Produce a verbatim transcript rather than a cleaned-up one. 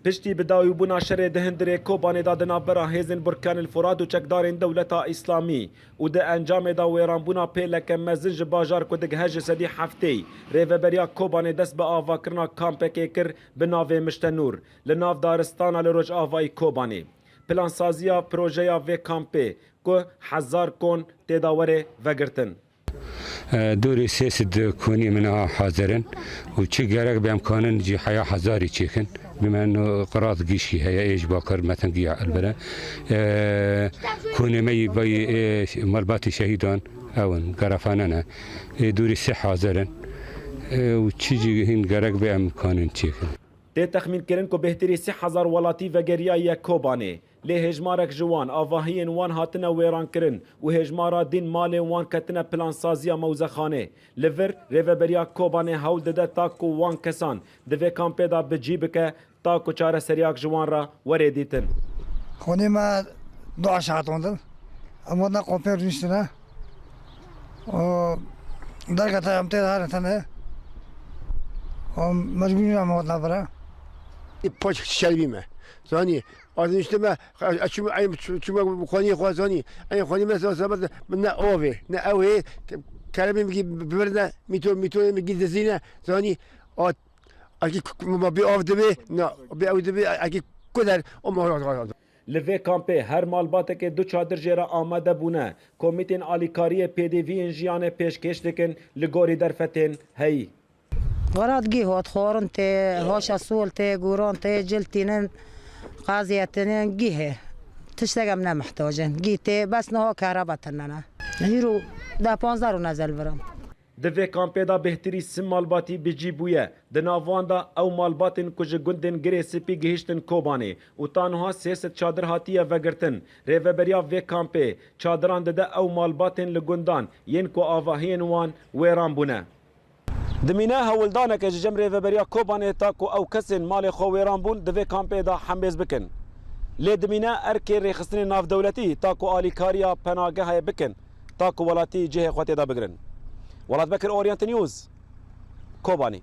Piştî bidawîbûna şerê di hundirê Kobanê de di navbera hêzên Burkan el Furat û çekdarên Dewleta Îslamî û di encamê de wêranbûna pêleke mezin ji bajar ku digihe ji sedî heftê, rêveberiya Kobanê dest bi avakirina kampekê kir bi navê Miştenûr li nav daristana li rojavayî Kobanê. Plansaziya projeya vê kampê ku hezar kon tê de were vegirtin. Dûrî sê sed konî min a hazir in û çi gerek bi em kanin jî heya hezarî çêkin. Bi me no qirat gişkî heye ê ji bakir metin giya elbere. Konê me yî vay ê malbatî şehîdan ew in, gerefane ne. Ê dûrî sê hazir in. Û çi jî hîn gerek bi em kanin çêkin. Tê texmînkirin ku bêhtirî sê hezar welatî vegeriyaye Kobanê. Lê hêjmarek ji wan, avahiyên wan hatine wêrankirin û hêjmara din malên wan ketine plansaziya mewzexanê. Li vir, Rêveberiya Kobanê hewl dide ta ku wan kesan di vê kampê de bi cî bike, ta ku çareseriyak ji wan re were dîtin. Xwînê me du aşa hatondin. Em wenda kompê rûniştine. Û derkete em tê de herin tenê. Û mecbûr em wenda bire. Paç şerbî me. Zanî, ez niştime, ez çûme, ez çûme xaniyê xwe zanî. Ey xanî me sabet min ne avê, ne ew ê, keremê min gî bibirine, mîto, mîtoyê min gî dizîne, zanî, at, ez gî ma bê av dibê, na, bê ew dibê, ez gî kuder, o ma. Li vê kampê her malbatekê du çadir jê re amade bûne. Komîtên alîkariyê pêdiviyên jiyanê pêşkêş dikin li gorî derfetên heyî. Xerat gî hot, xorin tê, hoşa sol tê, guran tê, cil tînin, qaziyetinin gî hê. Tiştek em ne mihtacin. Gî tê, bes niha kereba tinene. Hîro deh panzdeh rû nezel viram. Di vê kampê de bêhtirî sî malbatî bi cî bûye. Di nav wan de ew malbatên ku ji gundên Girê Spî gihîştin Kobanê û ta niha sê sed çadir hatiye vegirtin. Rêveberiya vê kampê çadiran dide ew malbatên li gundan yên ku avahiyên wan wêran bûne. Dimîne hewldaneke ji cem Rêveberiya Kobanê ta ku ew kesên malê xwe wêran bûn di vê kampê de hembêz bikin. Lê dimîne erkê rêxistinên navdewletî ta ku alîkariya penagehê bikin, ta ku welatî cihê xwe tê de bigirin. Welat Bekir, Orient News, Kobanî.